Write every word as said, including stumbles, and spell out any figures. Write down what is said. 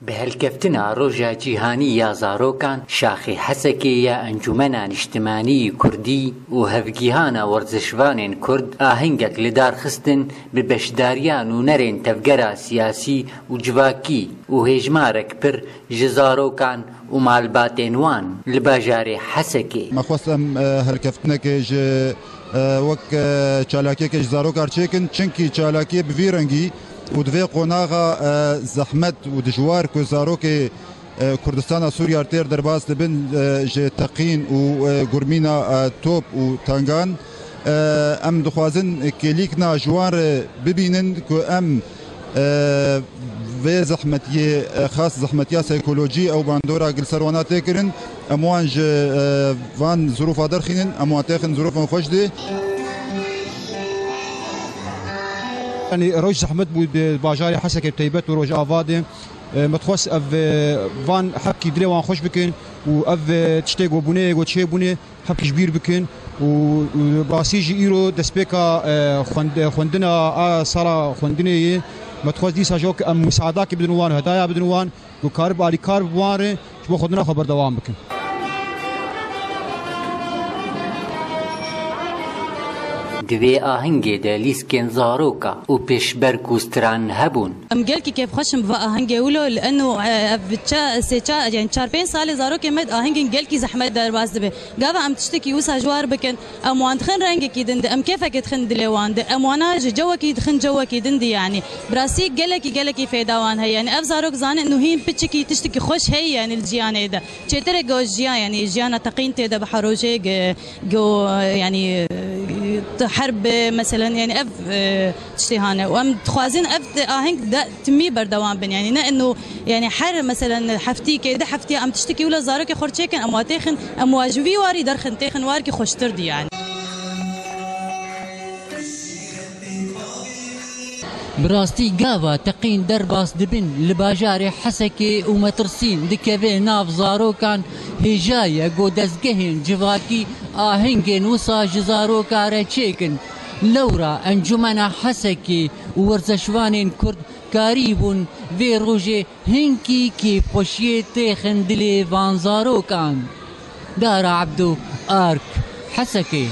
Bi helkeftina Roja Cîhanî ya Zarokan, şaxê Hesekê ya Encûmena Niştimanî yî Kurdî û hevgîhana werzişvanên Kurd ahengek li dar xistin bi beşdariya nûnerên tevgera siyasî û civakî û hêjmarek pir ji zarokan û malbatên wan li bajarê Hesekê. Me xwest em, e, helkeftinekê ji, e, wek, e, çalakiyekê ji zarokan çêkin, çinkî çalakiyê bi vî rengî û di vê qonaxa, e, zehmet û dijwar ku zarokê, e, Kurdistana Sûriya têr derbas dibin, e, ji teqîn û, e, gurmîna, e, top û tangan, e, em dixwazin kêlîkna ji wan re bibînin ku em, e, vê zehmetiyê, e, xas zehmetiya seykolojî ew bandora gil ser wana tê kirin. Em wan ji, e, van zirofa derxînin, em wan têxin zirofên xweş dê. Yanî roj zehmet bû di bajarê Hesekê bi teybet û Rojava de. E, me dixwest ev, e, van hepkî dilê wan xweş bikin û ev, e, tiştê ku bûnê, ku çêbûnê hepkî ji bîr bikin û, û rastî jî îro destpêka, e, xwend-, xwendina a sala xwendinê ye. Me dixwest dîsa ji wek em misadakê bidin wan, hedaya bidin wan, ku karib alîkar bi wan re ji bo xwendina xwe berdewam bikin. Di vê ahengê de lîskên zaroka û pêşberk û stran hebûn. Em gelkî kêfxweş in bi va ahengê wilo, li eno, e, ev ça, sê ça, yani çar pênc salê zarokê me di ahengên gelkî zehmet derbas dibe. Gava em tiştekî wisa ji war bikin, em wan dixin rengekî din de, em kêfekê dixin dilê wan de, em wana ji cewekî dixin cewekî din de yani. Bi rastî gelekî, gelekî fêda wan heye. Yani ev zarok zanin û hîn piçikî tiştekî xweş heye yani li jiyanê de. Çêtir e ku jiyan, yani jiyana teqîn tê de bi her rojê ge-, go, yani, e, herb, meselen, yani ev, e, tiştê hane. Û em dixwazin ev aheng de timî berdewam bin. Yani ne eno, yani her, meselen, heftîkê, di heftiya em tiştekî wila zarokê xwe çêkin, em wa têxin, em wa ji vî warî derxin, têxin warkî xweştir dî yani. Bi rastî gava teqîn derbas dibin li bajarê Hesekê û metirsîn dikeve nav zarokan, hêja ye ku dezgehên civakî ahengên wisa ji zaroka re çêkin. Lewra Encûmena Hesekê û werzeşvanên Kurd karîbûn vê rojê hinkî kêfxweşiyê têxin dilê van zarokan. Dara Ebdo, Ark, Hesekê.